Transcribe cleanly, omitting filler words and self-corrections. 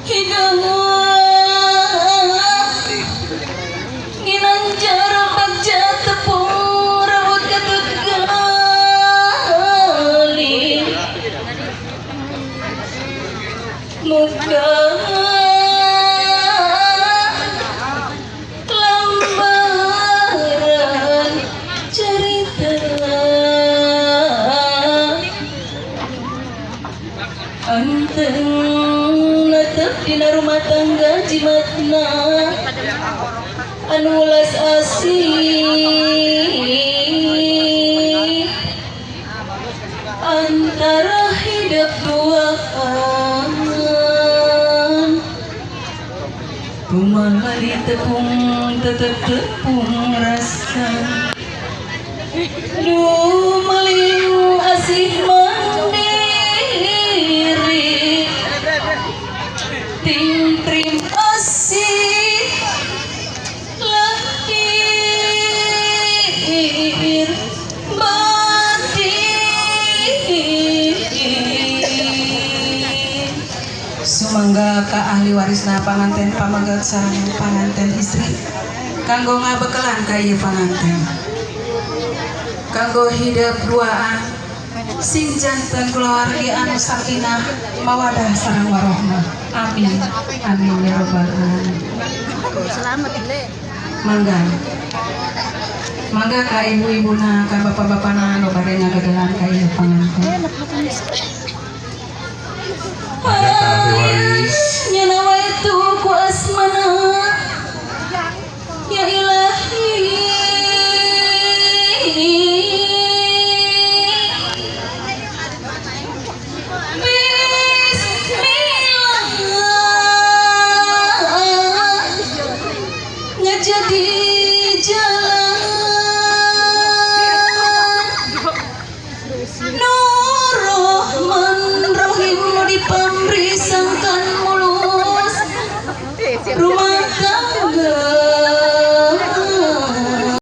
Hidangan ginanjar bagja tepung rebut ketut gali muka lambaran cerita anteng netep dina rumah tangga jimatna anu ulas asih antara hidup duaan kumaha ditepung tetep tepung rasa duh meling asih mandiri tingtrim asih lahir batin. Sumangga ka ahli warisna panganten pamegat sareng panganten istri kanggo ngabekelan ka ieu panganten kanggo hidep duaan sing janten kulawargi anu sakinah mawadah sareng warohmah. Amin amin ya rabbal alamin. Mangga mangga ka ibu-ibuna ka bapak-bapana anu bade ngagegelan ka ieu panganten.